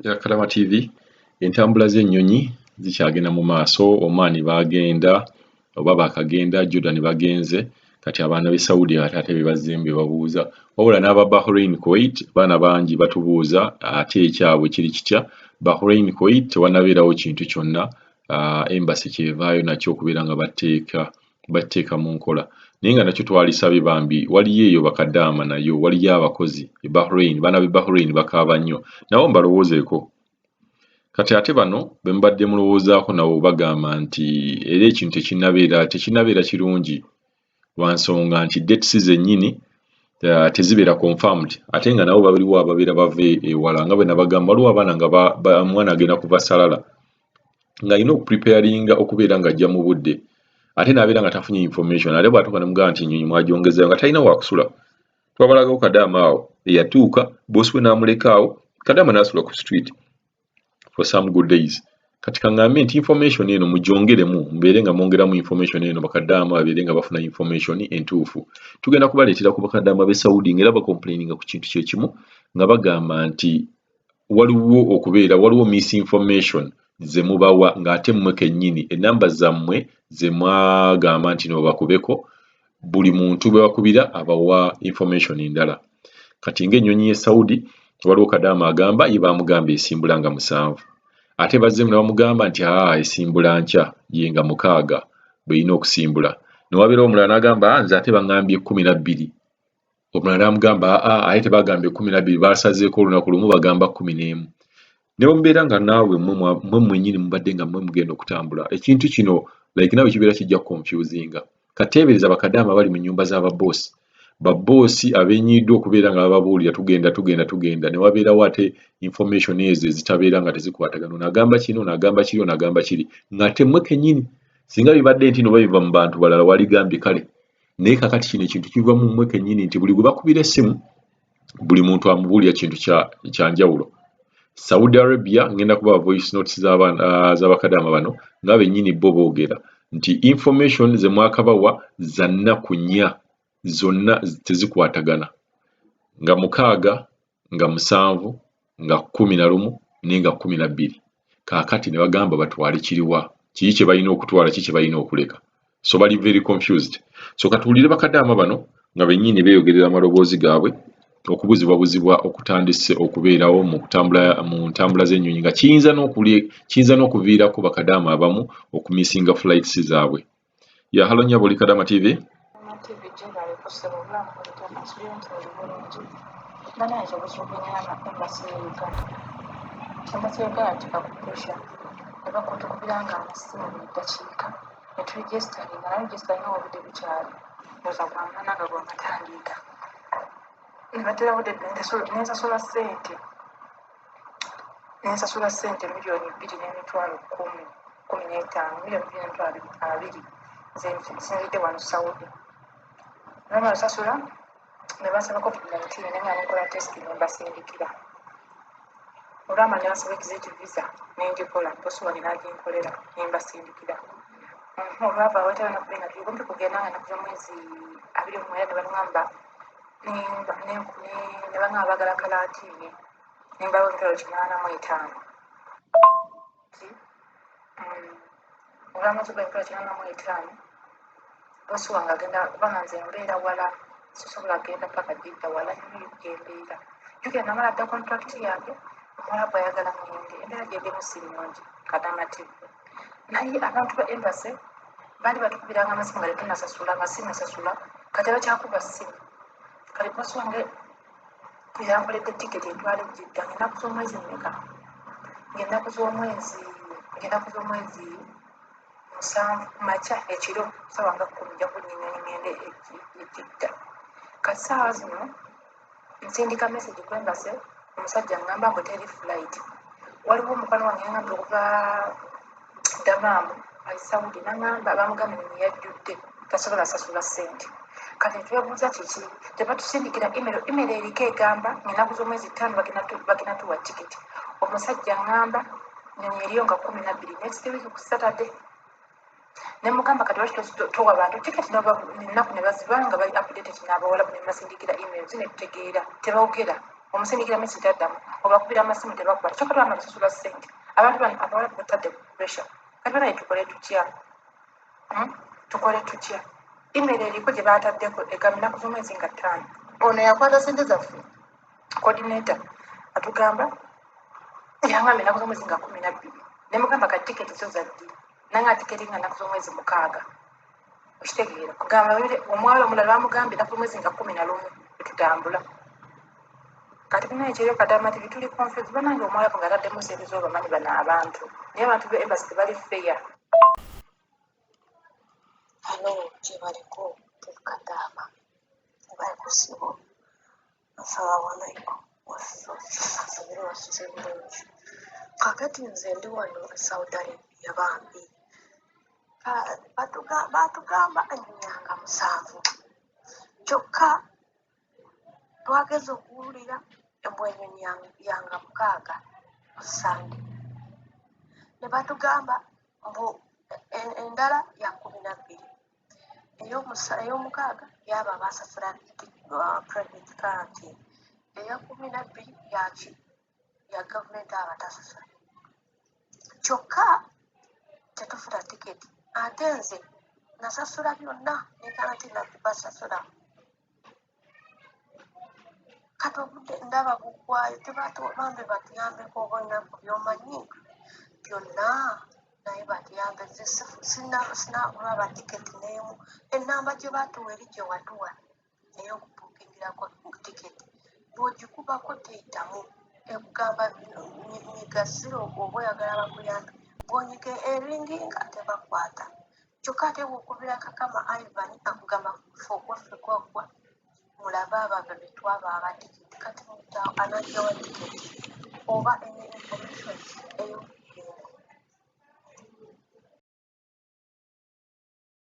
Ya Kalama TV, entambula z'ennyonyi zikyagenda mu maaso. Oman bagenda oba bakagenda, Jordan bagenze, kati abaana b'e Saudi ate be bazzeemu be babuuza. Wabula n'aba Bahrain, Kuwait, baana bangi batubuuza ate ekyabwe kiri kitya. Bahrain, Kuwait tewannabeerawo kintu kyonna embassy kyevaayo nakyo okubeera nga bateeka mu nkola, naye nga nakyo twalisabye bambi. Waliyo eyo bakadaama, nayo waliyo abakozi e Bahrain, baana b'e Bahrain bakaaba nnyo, nabo mbalowoozeeko. Kati ate bano be mubadde mulowoozaako nabo bagamba nti era ekintu tekinnabeera kirungi lwa nsonga nti dates zennyini tezibeera confirmed, ate nga nabo baliwo ababeera bava ewala. Nga bwe nabagamba, waliwo abaana nga omwana agenda kuva Salala ng'alina okupreparinga okubeera ng'ajja mu budde, ate n'abeera nga tafunye information, ate bw'atuuka ne mugamba nti ennyonyi mwagyongezayo nga talina wakusula. Twabalagawo kadaama awo eyatuuka, boss we n'amuleka awo, kadaama n'asula ku street for some good days. Kati kaŋŋambe nti information eno mugyongeremu, mubeere nga mwongeramu information eno, bakadaama babeere nga bafuna information entuufu. Tugenda kubaleetera ku bakadaama b'e Saudi ng'era bacomplaininga ku kintu kye kimu, nga bagamba nti waliwo okubeera waliwo misinformation ze mubawa, ng'ate mmwe kennyini ennamba zammwe ze mwagamba nti no bakubeko, buli muntu bwe bakubira abawa information endala. Kati ng'ennyonyi y'e Saudi, waliwo kadaama agamba ye baamugamba esimbula nga 7, ate bazzeemu ne bamugamba nti aa esimbula nkya, ye nga 6 bw'erina okusimbula. Ne wabeerawo omulala n'agamba nze ate baŋŋambye 12. Omulala n'amugamba aa ate tebagambye 12, baasazeeko olunaku lumu, bagamba 11. Ne bwe mubeera nga naawe mmwe mmwennyini mubadde nga mmwe mugenda okutambula, ekintu kino like naawe kibeera kijja kuconfusinga. Kateebereza bakadaama abali mu nnyumba z'ababoosi, baboosi abeenyigiddwa okubeera nga bababuulira tugenda, tugenda, tugenda, ne wabeerawo ate information ezo ezitabeera nga tezikwatagana. Ono agamba kino, ono agamba kiri, ono agamba kiri, ng'ate mmwe kennyini singa bibadde nti no biva mu bantu balala waligambye kale, naye kakati kino ekintu kiva mu mmwe kennyini nti buli gwe bakubira essimu, buli muntu amubuulira kintu kya njawulo. Saudi Arabia, ngenda kubawa voice notes z'abakadaama bano nga bennyini bo boogera nti information ze mwakabawa za nnaku 4 zonna tezikwatagana, nga 6, nga 7, nga 11 naye nga 12. Kaakati ne bagamba batwale kiriwa? Kiki kye balina okutwala? Ki kye balina okuleka? So bali very confused. So katuwulire bakadaama bano nga bennyini beeyogerera amaloboozi gaabwe okubuzibwabuzibwa okutandise okubeerawo mu kutambula mu ntambula z'ennyonyi, nga kiyinza n'okuviirako bakadaama abamu okumissinga flights zaabwe. Ya, hello nnyabo, oli Kadaama TV. TV gyebale kusaba obulamu bwetaka nsubira nti oli bulungi. Bannange, obuzibu bwenyama embassy ya Uganda, embassy ya Uganda tuka ku pressure ne bakutukubiranga amasimu buli ddakiika ne turegisteringa, naye registeringa nga obudde bukyali, ndowooza gwa munaana nga gwakatandika, ne baterawo nensasula ssente, nensasula ssente 2,115,000, 2,200,000. Nze nsinzidde wano Saudi, namala osasula ne bansaba COVID-19, naye nga nenkola test ne mbasindikira. Olwamala ne bansaba exit visa, nengikola, boss wange n'aginkolera, ne mbasindikira. Olwava awataba naku nga tuli kumpi kugenda, nga naku z'omwezi 29, ne baŋŋamba ne baŋŋamba baagala kalantiini, ne mbawa 805,000. Olwamaze okuba 805,000, boss wange agenda, kubanga nze mbeera wala, sisobola kugenda paka Jidda, wala nnyo gyembeera. Jjukira namala dda contract yange, omuwalabu ayagala ŋŋende, embeera gyendimu si nnungi. Kadama TV, naye abantu ba embassy baali batukubiranga amasimu nga tetunnasasula, nga sinnasasula, kati abakyakuba ssimu. Kati boss wange yankoledde tiketi etwala e Jidda ng'ennaku z'omwezi mmeka? Ng'ennaku z'omwezi 7 makya, ekiro ssaawa nga 10, nja kulinnya ennyonyi ŋŋende e Jidda. Kati ssaawa zino nsindika message ku embassy, omusajja aŋŋamba mbu teri flight. Waliwo omukwano wange yaŋŋamba okuva Damaamu ali Saudi, n'aŋŋamba bamugamba ennyonyi yajjudde, tasobola sasula ssente. Kati twebuuza kiki? Tebatusindikira email. Email eriko egamba ng'ennaku z'omwezi 5 bagenda tuwa tiketi. Omusajja aŋŋamba nnyonyi eriyo nga 12 next week ku Saturday. Ne mugamba kati lwaki towa bantu tiketi ennaku ne baziba nga bali updated n'abawalabu, ne basindikira emails ne tutegeera tebawogera. Omusindikira message taddamu, obakubira amasimu tebakwata, kyokka twamala kusasula ssente. Abantu bano abawala batadde ku pressure. Kati banaye tukole tutya? Tukole tutya? Email eriko gye baataddeko egamba ennaku z'omwezi nga 5. Ono yakwata ssente zaffe, coordinator atugamba, yangamba ennaku z'omwezi nga 12. Ne mugamba kati tiketi zo za ddi? Nanga tiketi nga ennaku z'omwezi 6. Okitegeera? Kugamba omuwala omulala bamugambye ennaku z'omwezi nga 11 etutambula. Kati binaye kyeryo Kadama TV, tuli confused banange. Omuwala nga ataddemu ssente z'obamanyi bano abantu, naye abantu be embassy tebali fair. Hello, gyebaleko Kadaama, baliko ssebo. Assalamu alaikum. Nsubire wasuze bulungi. Kaakati nze ndi wano e Saudi Arabia bambi. Baatugamba ennyanga 7, kyokka twageza okuwulira embw ennyonyi yanga 6 ku Sande, ne batugamba mbu endala ya 12, ey'omukaaga yaabo abasasula private quarantine, eya 12 yaki ya gavumenti abatasasula. Kyokka tetufuna tiketi, ate nze nasasula byonna ne quarantine basasula. Kati obudde ndaba buggwayo, bambi batuyambeko, oba olina ku by'omanyi byonna, naye batuyambe. Nze sinalaba tiketi n'emu. Ennamba gye baatuwa eri gye watuwa ey'okubuukingirako tiketi, bw'ogikubako teyitamu, ekugamba nyiga zero oba oyagala bakuyambe. Bw'onyiga eringinga tebakwata. Kyokka ate bw'okubira Kakama Ivan akugamba ffe okwaffe kwaggwa, mulabe abo be twaba aba tiketi. Kati muntu anajjawa tiketi oba ene